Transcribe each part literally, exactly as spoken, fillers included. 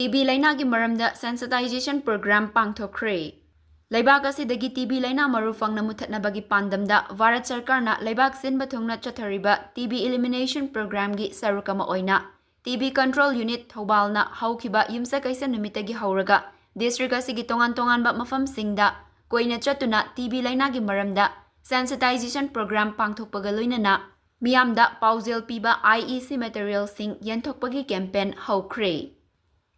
T B ꯂꯩꯅꯥꯒꯤ ꯃꯔꯝꯗ sensitization program ꯄꯥꯡꯊꯣꯛꯈ꯭ꯔꯦ꯫ ꯂꯩꯕꯥꯛ ꯑꯁꯤꯗꯒꯤ ꯇꯤ ꯕꯤ ꯂꯩꯅꯥ ꯃꯔꯨ ꯐꯪꯅ ꯃꯨꯊꯠꯅꯕꯒꯤ ꯄꯥꯟꯗꯝꯗ ꯚꯥꯔꯠ ꯁꯔꯀꯥꯔꯅ ꯂꯩꯕꯥꯛ ꯁꯤꯟꯕ ꯊꯨꯡꯅ ꯆꯠꯊꯔꯤꯕ ꯇꯤ ꯕꯤ elimination programꯒꯤ ꯁꯔꯨꯛ ꯑꯃ ꯑꯣꯏꯅ ꯇꯤ ꯕꯤ control unit ꯊꯧꯕꯥꯜꯅ ꯍꯧꯈꯤꯕ ꯌꯨꯝꯁꯀꯩꯁ ꯅꯨꯃꯤꯠꯇꯒꯤ ꯍꯧꯔꯒ district ꯑꯁꯤꯒꯤ ꯇꯣꯉꯥꯟ ꯇꯣꯉꯥꯟꯕ ꯃꯐꯝꯁꯤꯡꯗ ꯀꯣꯏꯅ ꯆꯠꯇꯨꯅ ꯇꯤ ꯕꯤ ꯂꯩꯅꯥꯒꯤ ꯃꯔꯝꯗ sensitization program ꯄꯥꯡꯊꯣꯛꯄꯒ ꯂꯣꯏꯅꯅ ꯃꯤꯌꯥꯝꯗ ꯄꯥꯎꯖꯦꯜ ꯄꯤꯕ I E C materialꯁꯤꯡ ꯌꯦꯟꯊꯣꯛꯄꯒꯤ campaign ꯍꯧꯈ꯭ꯔꯦ꯫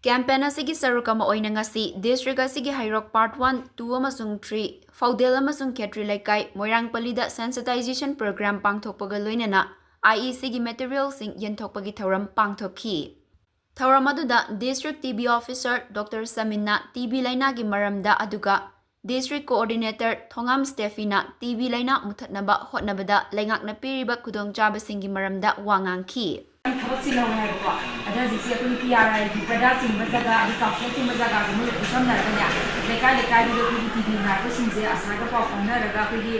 Campaign ꯑꯁꯤꯒꯤ ꯁꯔꯨꯛ ꯑꯃ ꯑꯣꯏꯅ ꯉꯁꯤ district ꯑꯁꯤꯒꯤ ꯍꯩꯔꯣꯛ Part One, Two ꯑꯃꯁꯨꯡ Three, ꯐꯧꯗꯦꯜ ꯑꯃꯁꯨꯡ ꯈꯦꯇ꯭ꯔꯤ ꯂꯩꯀꯥꯏ, ꯃꯣꯏꯔꯥꯡꯄꯜꯂꯤꯗ sensitization program ꯄꯥꯡꯊꯣꯛꯄꯒ ꯂꯣꯏꯅꯅ I E Cꯒꯤ materialꯁꯤꯡ ꯌꯦꯟꯊꯣꯛꯄꯒꯤ ꯊꯧꯔꯝ ꯄꯥꯡꯊꯣꯛꯈꯤ꯫ ꯊꯧꯔꯝ ꯑꯗꯨꯗ district T B officer Doctor ꯁꯃꯤꯟꯅ ꯇꯤ ꯕꯤ ꯂꯩꯅꯥꯒꯤ ꯃꯔꯝꯗ, ꯑꯗꯨꯒ district coordinator ꯊꯣꯉꯥꯝ ꯁ꯭ꯇꯦꯐꯤꯅ ꯇꯤ ꯕꯤ ꯂꯩꯅꯥ ꯃꯨꯊꯠꯅꯕ ꯍꯣꯠꯅꯕꯗ ꯂꯩꯉꯥꯛꯅ ꯄꯤꯔꯤꯕ ꯈꯨꯗꯣꯡꯆꯥꯕꯁꯤꯡꯒꯤ ꯃꯔꯝꯗ ꯋꯥ ꯉꯥꯡꯈꯤ꯫ ꯊꯕꯛ ꯆꯤꯜꯍꯧꯋꯦ ꯍꯥꯏꯕꯀꯣ꯫ ꯑꯗ ꯍꯧꯖꯤꯛꯁꯦ ꯑꯩꯈꯣꯏꯒꯤ P R Iꯒꯤ ꯄ꯭ꯔꯗꯥ ꯆꯤꯡꯕ ꯖꯒꯥ, ꯑꯗꯩ ꯀꯥꯎꯁꯦꯜ ꯆꯤꯡꯕ ꯖꯒꯥꯁꯦ ꯃꯣꯏꯒ ꯄꯨꯟꯁꯝꯅꯔꯒꯅꯦ, ꯂꯩꯀꯥꯏ ꯂꯩꯀꯥꯏꯗꯨꯗ ꯑꯩꯈꯣꯏꯒꯤ ꯇꯤ ꯕꯤ ꯅꯥꯔꯛꯄꯁꯤꯡꯁꯦ ꯑꯁꯥꯒ ꯄꯥꯎ ꯐꯥꯎꯅꯔꯒ ꯑꯩꯈꯣꯏꯒꯤ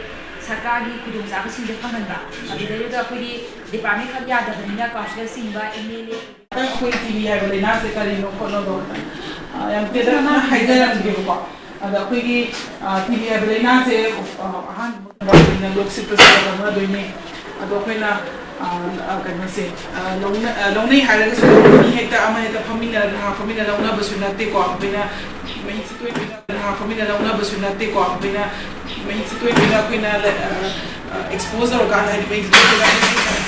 ꯁꯔꯀꯥꯔꯒꯤ ꯈꯨꯗꯣꯡꯆꯥꯕꯁꯤꯡꯁꯦ ꯐꯪꯍꯟꯕ꯫ ꯑꯗꯨꯗꯩꯗꯨꯗ ꯑꯩꯈꯣꯏꯒꯤ department ꯈꯛ ꯌꯥꯗꯕꯅꯤꯅ ꯀꯥꯎꯟꯁꯤꯂꯔ ꯆꯤꯡꯕ, M L A ꯑꯩꯈꯣꯏ ꯇꯤ ꯕꯤ ꯍꯥꯏꯕ ꯂꯩꯅꯥꯁꯦ ꯀꯔꯤꯅꯣ ꯈꯣꯠꯅꯣꯗꯣ, ꯑ, ꯌꯥꯝ ꯇꯦꯟꯅ ꯍꯥꯏꯖꯔꯝꯒꯦꯕꯀꯣ꯫ ꯑꯗ ꯑꯩꯈꯣꯏꯒꯤ, ꯑ, ꯇꯤ ꯕꯤ ꯍꯥꯏꯕ ꯂꯩꯅꯥꯁꯦ, ꯑ, ꯑꯍꯥꯟꯕ ꯃꯇꯝꯗ ꯑꯩꯈꯣꯏꯅ ꯂꯣꯛ ꯁꯤꯠꯄꯁꯤꯗ ꯂꯧꯅꯗꯣꯏꯅꯦ꯫ ꯑꯗꯣ ꯑꯩꯈꯣꯏꯅ, ꯑ, ꯑ, ꯀꯩꯅꯣꯁꯦ, ꯑ, ꯂꯧꯅ-, ꯑ, ꯂꯧꯅꯩ ꯍꯥꯏꯔꯒꯁꯨ ꯃꯤ ꯍꯦꯛꯇ ꯑꯃ ꯍꯦꯛꯇ ꯐꯝꯃꯤꯟꯅꯔꯒ ꯉꯥꯏꯍꯥꯛ ꯐꯝꯃꯤꯟꯅ ꯂꯧꯅꯕꯁꯨ ꯅꯠꯇꯦꯀꯣ꯫ ꯑꯩꯈꯣꯏꯅ ꯃꯍꯤꯛꯁꯦ ꯇꯣꯏꯅ ꯇꯣꯏꯅ ꯉꯥꯏꯍꯥꯛ ꯐꯝꯃꯤꯟꯅ ꯂꯧꯅꯕꯁꯨ ꯅꯠꯇꯦꯀꯣ꯫ ꯑꯩꯈꯣꯏꯅ ꯃꯍꯤꯛꯁꯦ ꯇꯣꯏꯅ ꯇꯣꯏꯅ ꯑꯩꯈꯣꯏꯅ, ꯑ, ꯑ, expose ꯇꯧꯔꯀꯥꯟꯗ, ꯍꯥꯏꯗꯤ ꯃꯍꯤꯛꯁꯦ ꯇꯣꯏꯅ ꯇꯣꯏꯅ